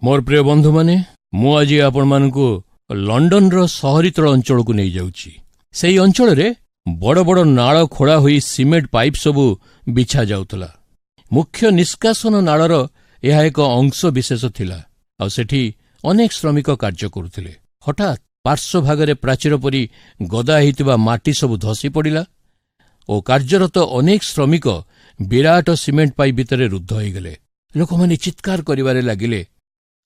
ମୋର ପ୍ରିୟ ବନ୍ଧୁମାନେ, ମୁଁ ଆଜି ଆପଣମାନଙ୍କୁ ଲଣ୍ଡନର ସହରୀତଳ ଅଞ୍ଚଳକୁ ନେଇଯାଉଛି। ସେହି ଅଞ୍ଚଳରେ ବଡ଼ ବଡ଼ ନାଳ ଖୋଳା ହୋଇ ସିମେଣ୍ଟ ପାଇପ୍ ସବୁ ବିଛା ଯାଉଥିଲା। ମୁଖ୍ୟ ନିଷ୍କାସନ ନାଳର ଏହା ଏକ ଅଂଶ ବିଶେଷ ଥିଲା ଆଉ ସେଠି ଅନେକ ଶ୍ରମିକ କାର୍ଯ୍ୟ କରୁଥିଲେ। ହଠାତ୍ ପାର୍ଶ୍ୱଭାଗରେ ପ୍ରାଚୀର ପରି ଗଦା ହେଇଥିବା ମାଟି ସବୁ ଧସି ପଡ଼ିଲା ଓ କାର୍ଯ୍ୟରତ ଅନେକ ଶ୍ରମିକ ବିରାଟ ସିମେଣ୍ଟ ପାଇପ୍ ଭିତରେ ରୁଦ୍ଧ ହୋଇଗଲେ। ଲୋକମାନେ ଚିତ୍କାର କରିବାରେ ଲାଗିଲେ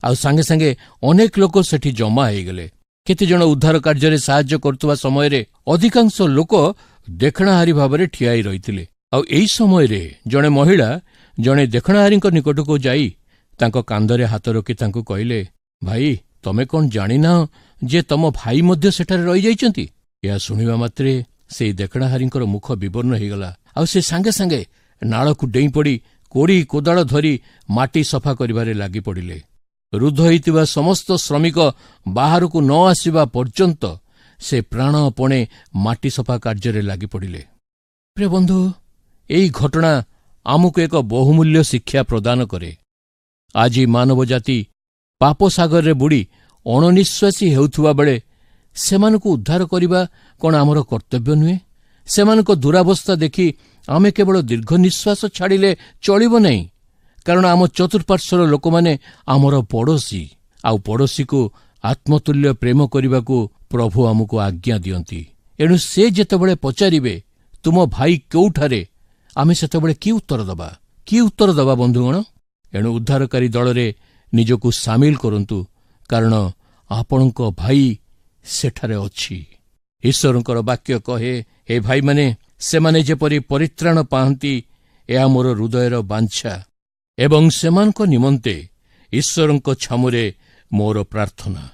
ଆଉ ସାଙ୍ଗେ ସାଙ୍ଗେ ଅନେକ ଲୋକ ସେଠି ଜମା ହେଇଗଲେ। କେତେଜଣ ଉଦ୍ଧାର କାର୍ଯ୍ୟରେ ସାହାଯ୍ୟ କରୁଥିବା ସମୟରେ ଅଧିକାଂଶ ଲୋକ ଦେଖଣାହାରୀ ଭାବରେ ଠିଆ ହୋଇ ରହିଥିଲେ। ଆଉ ଏହି ସମୟରେ ଜଣେ ମହିଳା ଜଣେ ଦେଖଣାହାରୀଙ୍କ ନିକଟକୁ ଯାଇ ତାଙ୍କ କାନ୍ଧରେ ହାତ ରଖି ତାଙ୍କୁ କହିଲେ, "ଭାଇ, ତମେ କଣ ଜାଣିନାହ ଯେ ତମ ଭାଇ ମଧ୍ୟ ସେଠାରେ ରହିଯାଇଛନ୍ତି?" ଏହା ଶୁଣିବା ମାତ୍ରେ ସେଇ ଦେଖଣାହାରୀଙ୍କର ମୁଖ ବିବର୍ଣ୍ଣ ହେଇଗଲା ଆଉ ସେ ସାଙ୍ଗେ ସାଙ୍ଗେ ନାଳକୁ ଡେଇଁ ପଡ଼ି କୋଡ଼ି କୋଦାଳ ଧରି ମାଟି ସଫା କରିବାରେ ଲାଗି ପଡ଼ିଲେ। ରୁଦ୍ଧ ହୋଇଥିବା ସମସ୍ତ ଶ୍ରମିକ ବାହାରକୁ ନ ଆସିବା ପର୍ଯ୍ୟନ୍ତ ସେ ପ୍ରାଣପଣେ ମାଟି ସଫା କାର୍ଯ୍ୟରେ ଲାଗି ପଡ଼ିଲେ। ପ୍ରିୟ ବନ୍ଧୁ, ଏହି ଘଟଣା ଆମକୁ ଏକ ବହୁମୂଲ୍ୟ ଶିକ୍ଷା ପ୍ରଦାନ କରେ। ଆଜି ମାନବ ଜାତି ପାପ ସାଗରରେ ବୁଡ଼ି ଅଣନିଶ୍ୱାସୀ ହେଉଥିବା ବେଳେ ସେମାନଙ୍କୁ ଉଦ୍ଧାର କରିବା କ'ଣ ଆମର କର୍ତ୍ତବ୍ୟ ନୁହେଁ? ସେମାନଙ୍କ ଦୁରାବସ୍ଥା ଦେଖି ଆମେ କେବଳ ଦୀର୍ଘ ନିଶ୍ୱାସ ଛାଡ଼ିଲେ ଚଳିବ ନାହିଁ, କାରଣ ଆମ ଚତୁଃପାର୍ଶ୍ୱର ଲୋକମାନେ ଆମର ପଡ଼ୋଶୀ ଆଉ ପଡ଼ୋଶୀକୁ ଆତ୍ମତୁଲ୍ୟ ପ୍ରେମ କରିବାକୁ ପ୍ରଭୁ ଆମକୁ ଆଜ୍ଞା ଦିଅନ୍ତି। ଏଣୁ ସେ ଯେତେବେଳେ ପଚାରିବେ, "ତୁମ ଭାଇ କେଉଁଠାରେ?" ଆମେ ସେତେବେଳେ କି ଉତ୍ତର ଦେବା? କି ଉତ୍ତର ଦେବା, ବନ୍ଧୁଗଣ? ଏଣୁ ଉଦ୍ଧାରକାରୀ ଦଳରେ ନିଜକୁ ସାମିଲ କରନ୍ତୁ, କାରଣ ଆପଣଙ୍କ ଭାଇ ସେଠାରେ ଅଛି। ଈଶ୍ୱରଙ୍କର ବାକ୍ୟ କହେ, "ହେ ଭାଇମାନେ, ସେମାନେ ଯେପରି ପରିତ୍ରାଣ ପାଆନ୍ତି, ଏହା ମୋର ହୃଦୟର ବାଞ୍ଛା ଏବଂ ସେମାନଙ୍କ ନିମନ୍ତେ ଈଶ୍ୱରଙ୍କ ଛାମୁରେ ମୋର ପ୍ରାର୍ଥନା।"